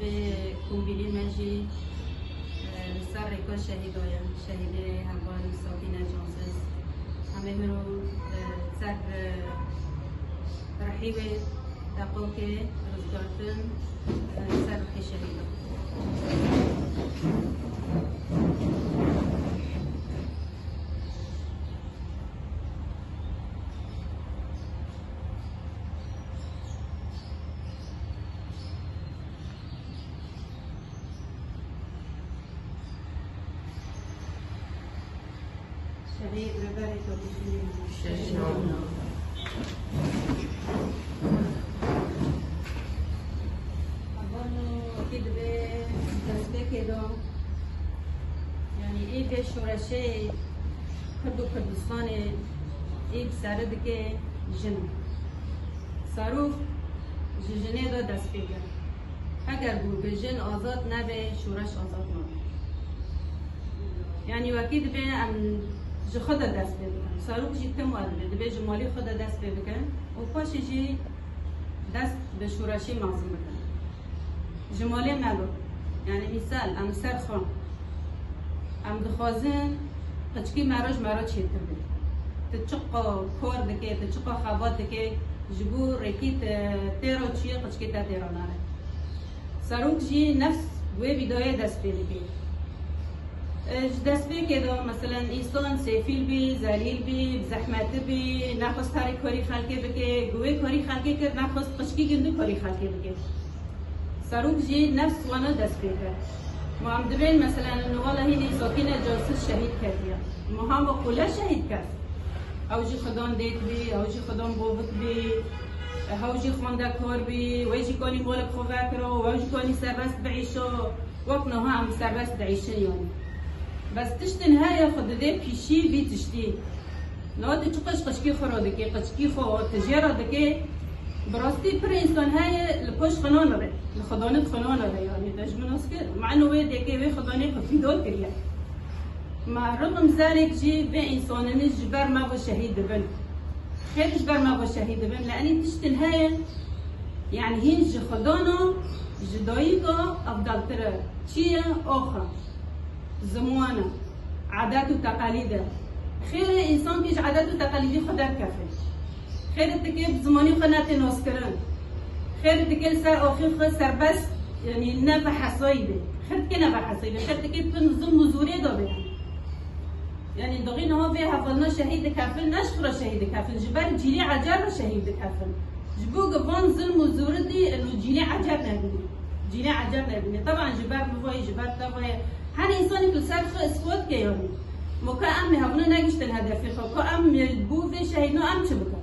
Vê kombînê me jî li ser rêka şehîda ye, şehîdê heval Sakîne Cansiz. Em ê hiro ser rihî wê deqokê rizgartin li ser rihê şehîda. Şehîd Rêberê Têkoşînê Heval wekî divê destpêkê de yanî ê vê şoreşê Kurd û Kurdistanê ê bi sere dike jin. Serok ji jinê de dest pê kir. Eger ku bi jin azad nebe şoreş azad nabe. Yanî wekî dibê em ji xwe de dest pê bikin. Serok jî tim we dibê, dibê ji malê xwe de dest pê bikin û paşê jî dest bi şoreşê mezin bikin. Ji malê me bi. Yani misal em ser xwe em dixwazin qiçkî me re ji me re çêtir bê. Tu çiqa kar dike, tu çiqa xebat dike ji bo rêkî tê re çûye qiçkê te tê re nare. Serok jî nefs wê bîdayê dest pê dike. Ji destpêkê de mesela însan sêfîl bî, zelîl bî, bi zehmeti bî, nexwest herî karî xelkê bike, guwê karî xelkê kir nexwest qiçkî gindî karî xelkê bike. Serok jî nefs wana dest pê kir. Ma em dibên mesela wala hînî Sakîne Cansiz şehîd ketiye. Ma hema qule şehîd ket. Ew jî xwedan dêk bî, ew jî xwedan bavik bî, hew jî xwendekar bî, wê jî kanî malek xwe vekira, ew jî kanî serbest biîşa, wek niha em serbest diîşin yanî. Bes tiştên heye xwe didê pîşî vî tiştî. Niha tu çi qiç qiçkî xwe re dikê, qiçkî xwe tu jê re dikê, bi rastî pir însan heye li paş xwe nanire, li xwedanit xwe nanire yanî te ji min nas kir, mano wê dêkê wê xwedanê xwe fîda kiriye. Ma rixm zelek jî vê însanî ji ber me xwe şehîd dibin. Xêr ji ber me xwe şehîd dibin, lenî tiştên heye yani hîn ji xwedana ji dayîka efdaltir e. Çi ye? Ax e. Ziman e. Adet û teqalîd e. Xêr e însan kê ji adet û teqalîdî xwe derkeve. Xêr e tikê bi zimanî xwe netê naskirin. Xêr e tikê li ser axê xwe serbest yanî ne bi hesayî bê. Xêr tikê ne bi hesayî bê. Xêr tikê pin zulm û zorê da bê. Yani dixî niha vê hevalina şehîd dikefin, ne ji xwe re şehîd dikefin, ji ber cîlê ecer re şehîd dikefin. Ji bo ku van zulm û zorê dî û cîlê ecer nebînî. Cîlê ecer nebînî. Taban ji ber bivayî, ji ber tevayê. Her însanî ku ser xwe ispat ke yanî. Ma ka em hevna negiştin hedefê xwe, ka em bo vê şehîdna em çi bikin?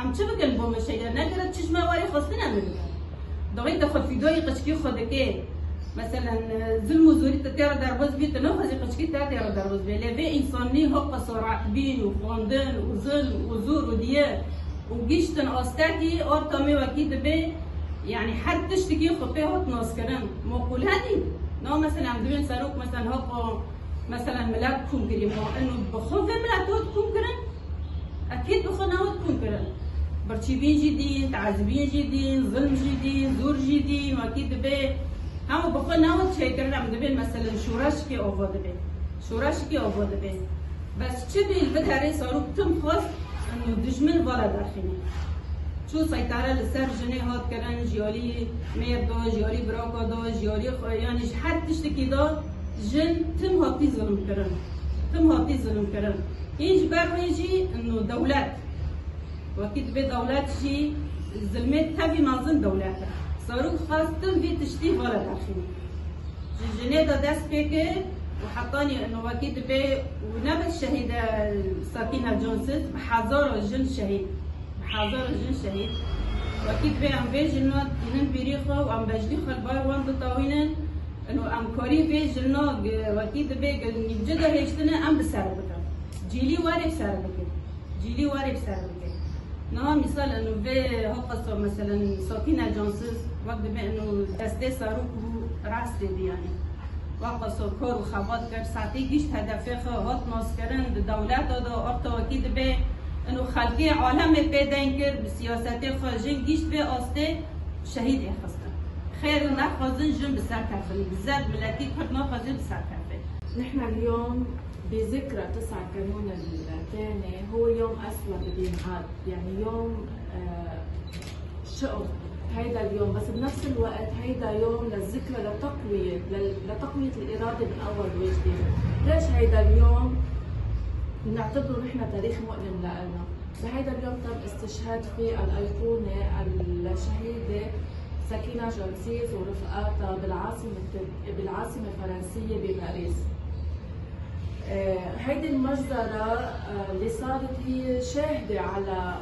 Em çi bikin bo me şehîda? Nekire çi ji me warê xwestin em bikin. Dixî te xwe fîdayî qiçkî xwe dike. Mesela zulm û zorî te tê re derbas bî, tu naxwazî qiçkî te tê re derbas bî. Lê vê însanî haqa saretbîn û xwendin û zulm û zor û diye û giştin astekî arta me wekî dibe yani her tiştekî xwe pê hat naskirin. Ma qul hedî. Na mesela em dibên serok mesela haqa mesela milet kom kirî ma inu bi xwe vê milet hat kom kirin ekîd bi xwe nehat kom kirin. Birçîbîn jî dîn, teezibîn jî dîn, zulm jî dîn, zor jî dîn, wekî dibe hemû bi xwe nehat çêkirin em dibên mesela şoreşekê ava dibe. Şoreşekê ava dibe. Bes çi bî li derê serok tim xwest inu dijmin vala derxîne. Çû seytare li ser jinê hat kirin, ji alî mêr da, ji alî biraka da, ji alî xwe yanî ji her tiştekî da jin tim hatî zulm kirin. Tim hatî zulm kirin. Hîn ji ber wê jî inu dewlet. Wekî dibe dewlet jî zilmê tevî mezin dewlet e. Serok xwest tim vî tiştî vala derxîne. Ji jinê de dest pê kir û hetanî inu wekî dibe û nebe şehîde Sakîne Cansiz bi hezara jin şehîd. Bi hezara jin şehîd. Wekî dibe em vê jina tînin bîrî xwe û em bejnî xwe li ber wan ditawînin inu em karî vê jina wekî dibe nîvce de hêştine em bi ser bikin. Cîlî werê bi ser bikin. Cîlî werê bi ser bikin. Niha misal inu vê haqasa mesela Sakîne Cansiz wek dibe inu destê serok bû rastê bî yanî. Waqasa kar û xebat kir, saetê gişt hedefê xwe hat naskirin di dewleta de arta wekî dibe inu xelkê alemê pê deng kir bi siyasetê xwe jin gişt vê astê şehîd ê xistin. Xêr naxwazin jin bi ser kevin. Bi miletî Kurd naxwazin bi ser kevin. نحن اليوم بذكرى 9 كانون الثاني هو يوم أسود بينعاد، يعني يوم شؤم هيدا اليوم، بس بنفس الوقت هيدا يوم للذكرى لتقوية الإرادة من أول وجديد. ليش هيدا اليوم بنعتبره نحن تاريخ مؤلم لنا؟ بهيدا اليوم تم استشهاد فيه الأيقونة الشهيدة سكينة جانسيز ورفقاتها بالعاصمة الفرنسية بباريس. هيدي المجزرة اللي صارت هي شاهدة على،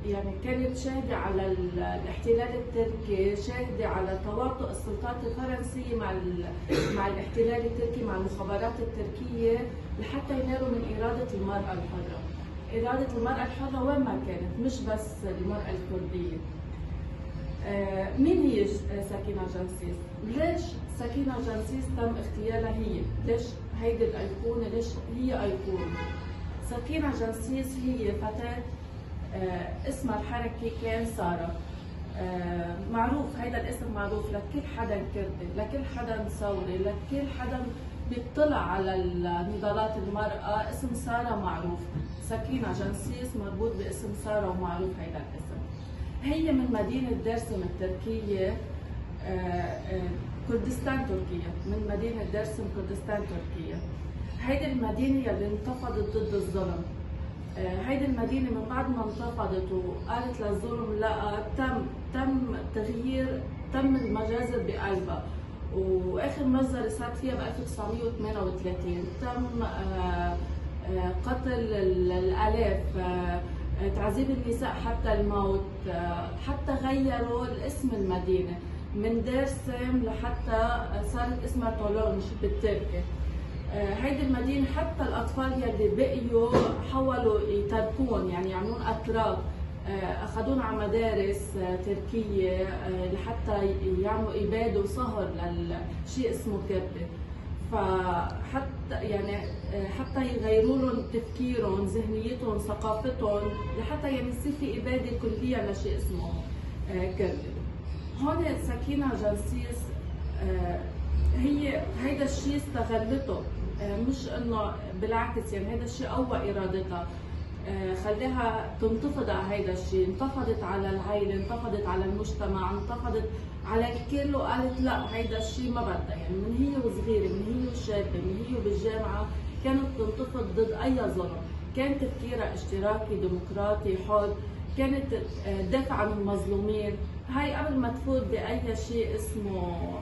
يعني كانت شاهدة على الاحتلال التركي، شاهدة على تواطؤ السلطات الفرنسية مع الاحتلال التركي، مع المخابرات التركية، لحتى ينالوا من إرادة المرأة الحرة. إرادة المرأة الحرة وين ما كانت، مش بس المرأة الكردية. مين هي سكينة جانسيز؟ ليش سكينة جانسيز تم اغتيالها هي؟ ليش هيدي الأيقونة؟ ليش هي أيقونة؟ سكينة جانسيز هي فتاة اسمها الحركي كان سارة. معروف هيدا الاسم، معروف لكل حدا كردي، لكل حدا ثوري، لكل حدا بيطلع على نضالات المرأة، اسم سارة معروف. سكينة جانسيز مربوط باسم سارة ومعروف هيدا الاسم. هي من مدينة درسم التركية، كردستان تركيا، من مدينة درسم كردستان تركيا. هيدي المدينة يلي انتفضت ضد الظلم. هيدي المدينة من بعد ما انتفضت وقالت للظلم لا، تم تغيير، تم المجازر بقلبها، واخر مجزرة صارت فيها ب 1938 تم قتل الالاف، تعذيب النساء حتى الموت، حتى غيروا الاسم المدينة من ديرسم لحتى صارت اسمها تولونج بالتركي. هيدي المدينة حتى الأطفال يلي بقيوا حاولوا يتركون، يعني يعملون أتراك، أخذون على مدارس تركية لحتى يعملوا إبادة وصهر للشيء اسمه كردي. فحتى يعني حتى يغيروا لهم تفكيرهم، ذهنيتهم، ثقافتهم، لحتى يعني يصير في إبادة كلية لشيء اسمه كردي. هون سكينة جانسيز هي هيدا الشيء استغلته، مش انه بالعكس، يعني هيدا الشيء قوى ارادتها، خلاها تنتفض على هيدا الشيء، انتفضت على العائلة، انتفضت على المجتمع، انتفضت على الكل، وقالت لا هيدا الشيء ما بدها. يعني من هي وصغيرة، من هي وشابة، من هي وبالجامعة كانت تنتفض ضد اي ظلم، كان تفكيرها اشتراكي ديمقراطي حر، كانت تدافع عن المظلومين. هاي قبل ما تفوت باي شيء اسمه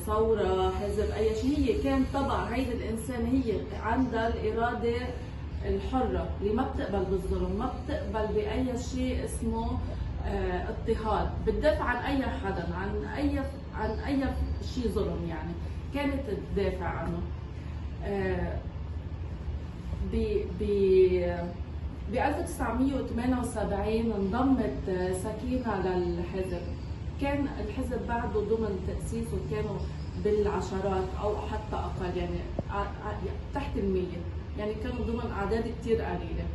ثورة، حزب، أي شيء، هي كان طبع هيدي الإنسان، هي عندها الإرادة الحرة اللي ما بتقبل بالظلم، ما بتقبل بأي شيء اسمه اضطهاد، بتدافع عن أي حدا، عن أي شيء ظلم، يعني كانت تدافع عنه. ب 1978 انضمت سكينة للحزب. كان الحزب بعده ضمن تأسيسه كانوا بالعشرات أو حتى أقل، يعني تحت 100، يعني كانوا ضمن أعداد كتير قليلة.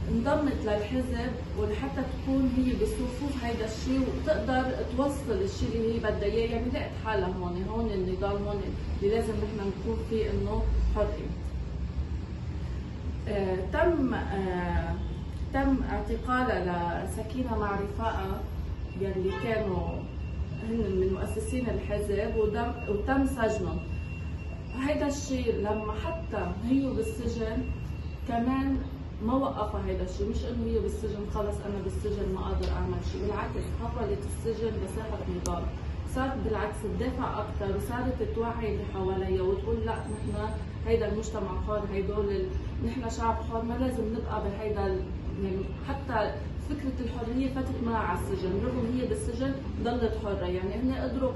انضمت للحزب ولحتى تكون هي بصفوف هيدا الشيء وتقدر توصل الشيء اللي هي بدها إياه، يعني لقت حالها هون، هون النضال، هون اللي لازم نحن نكون فيه إنه حرين. تم اعتقالها لسكينة مع رفاقها يلي كانوا هن من مؤسسين الحزب، وتم سجنهم. هيدا الشيء لما حتى هي بالسجن كمان ما وقفها هيدا الشيء، مش انه هي بالسجن خلص انا بالسجن ما قادر اعمل شيء، بالعكس حولت السجن لساحة نضال، صارت بالعكس تدافع اكثر وصارت توعي اللي حواليها وتقول لا نحن هيدا المجتمع حر، هيدول نحن شعب حر، ما لازم نبقى بهيدا يعني حتى فكرة الحرية فاتت معها على السجن، رغم هي بالسجن ضلت حرة، يعني هن قدروا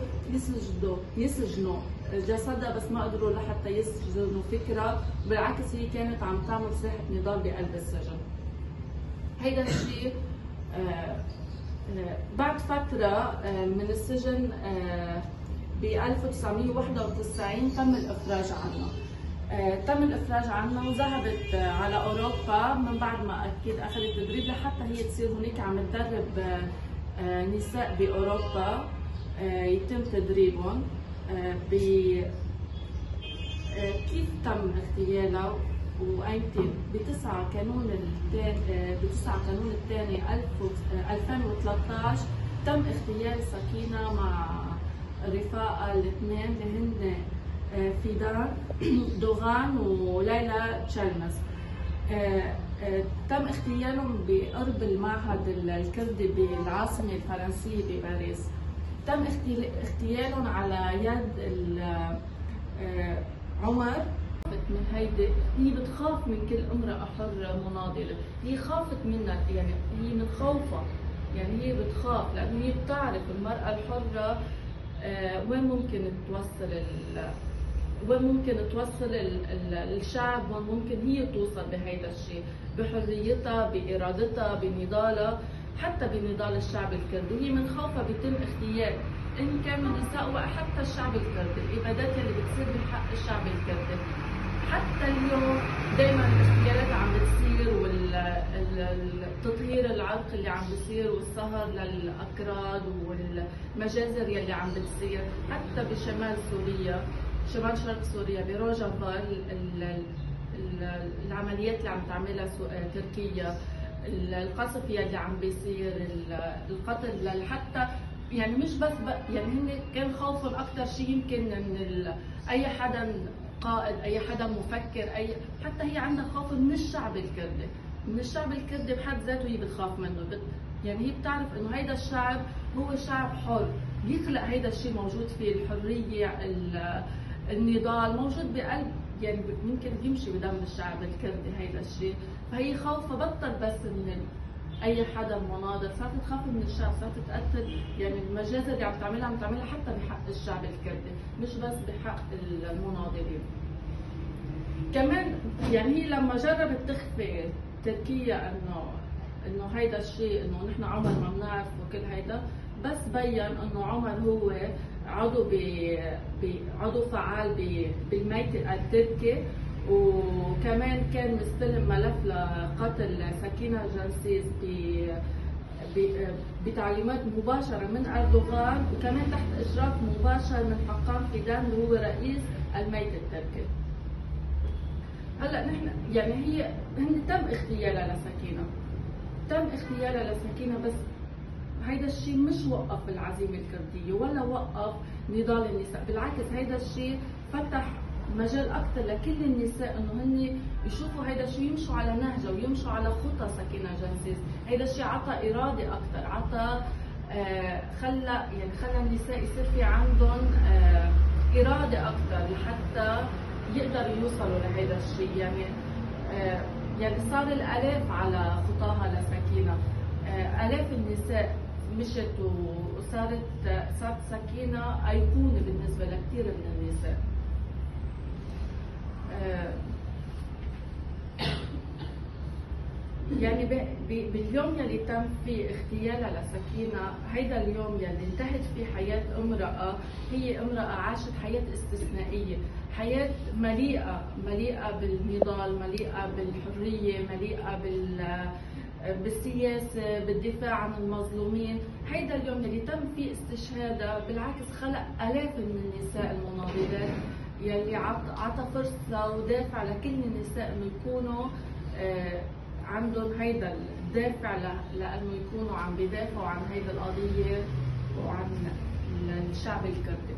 يسجنوا جسدها بس ما قدروا لحتى يسجنوا فكرة، بالعكس هي كانت عم تعمل ساحة نضال بقلب السجن. هيدا الشيء بعد فترة من السجن ب 1991 تم الإفراج عنها. تم الإفراج عنها وذهبت على أوروبا من بعد ما أكيد أخذت تدريب لحتى هي تصير هناك عم تدرب نساء بأوروبا. يتم تدريبهم. كيف تم اغتيالها وأيمتى؟ ب 9 كانون الثاني، ب 9 كانون الثاني 2013 تم اغتيال سكينة مع رفاقها الاثنين اللي هن فيدان دوغان وليلى تشالمز. تم اغتيالهم بقرب المعهد الكردي بالعاصمة الفرنسية بباريس. تم اغتيالهم على يد عمر. من هيدي هي بتخاف من كل امرأة حرة مناضلة، هي خافت منها، يعني هي من خوفها، يعني هي بتخاف لأنه هي بتعرف المرأة الحرة وين ممكن توصل وين ممكن توصل الشعب، وين ممكن هي توصل بهيدا الشيء، بحريتها، بإرادتها، بنضالها، حتى بنضال الشعب الكردي. هي من خوفها بيتم اغتيال إن كان من نساء وحتى الشعب الكردي، الإبادات اللي بتصير بحق الشعب الكردي. حتى اليوم دائما الاغتيالات عم بتصير، والتطهير العرقي اللي عم بيصير، والسهر للأكراد، والمجازر يلي عم بتصير حتى بشمال سوريا، شمال شرق سوريا، بروجافا، العمليات اللي عم تعملها تركيا، القصف يلي عم بيصير، القتل حتى، يعني مش بس يعني هن كان خوفهم اكثر شيء يمكن من اي حدا قائد، اي حدا مفكر، اي حتى هي عندها خوف من الشعب الكردي، من الشعب الكردي بحد ذاته هي بتخاف منه. يعني هي بتعرف انه هيدا الشعب هو شعب حر، بيخلق هيدا الشيء موجود فيه الحرية، النضال موجود بقلب، يعني ممكن بيمشي بدم الشعب الكردي هيدا الشيء. فهي خوفها بطل بس من اي حدا مناضل، صارت تخاف من الشعب، صارت تقتل، يعني المجازر اللي عم تعملها عم تعملها حتى بحق الشعب الكردي، مش بس بحق المناضلين. كمان يعني هي لما جربت تخفي تركيا انه هيدا الشيء، انه نحن عمر ما بنعرف وكل هيدا، بس بين انه عمر هو عضو عضو فعال بالميت التركي، وكمان كان مستلم ملف لقتل سكينة جانسيز بتعليمات مباشرة من أردوغان، وكمان تحت إشراف مباشر من حقان فيدان اللي هو رئيس الميت التركي. هلا نحن يعني هي هن تم اغتيالها لسكينة، تم اغتيالها لسكينة، بس هيدا الشيء مش وقف العزيمة الكردية ولا وقف نضال النساء، بالعكس هيدا الشيء فتح مجال اكثر لكل النساء انه هن يشوفوا هيدا الشيء، يمشوا على نهجه ويمشوا على خطى سكينة جانسيز. هيدا الشيء عطى اراده اكثر، عطى خلى يعني خلى النساء يصير في عندهم اراده اكثر لحتى يقدروا يوصلوا لهيدا الشيء. يعني يعني صار الالاف على خطاها لسكينه، الاف النساء مشت وصارت صارت سكينة ايقونة بالنسبة لكثير من النساء. يعني باليوم يلي تم فيه اغتيالها لسكينة، هيدا اليوم يلي انتهت فيه حياة امرأة، هي امرأة عاشت حياة استثنائية، حياة مليئة، مليئة بالنضال، مليئة بالحرية، مليئة بالسياسة، بالدفاع عن المظلومين. هيدا اليوم يلي تم فيه استشهادها بالعكس خلق آلاف من النساء المناضلات، يلي عطى فرصة ودافع لكل النساء انه يكونوا عندهم هيدا الدافع لانه يكونوا عم بيدافعوا عن هيدا القضية وعن الشعب الكردي.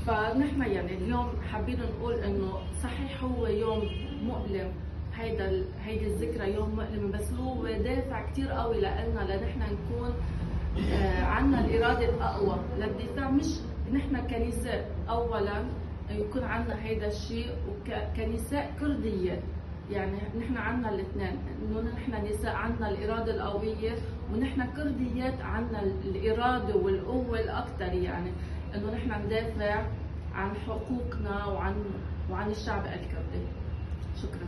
فنحن يعني اليوم حابين نقول انه صحيح هو يوم مؤلم، هيدي الذكرى يوم مؤلم، بس هو دافع كثير قوي لنا لنحن نكون عندنا الارادة الاقوى للدفاع، مش نحن كنساء اولا يكون عندنا هيدا الشيء، وكنساء كرديه، يعني نحن عندنا الاثنين، انه نحن نساء عندنا الارادة القوية، ونحن كرديات عندنا الارادة والقوه الاكثر، يعني انه نحن ندافع عن حقوقنا وعن الشعب الكردي. شكرا.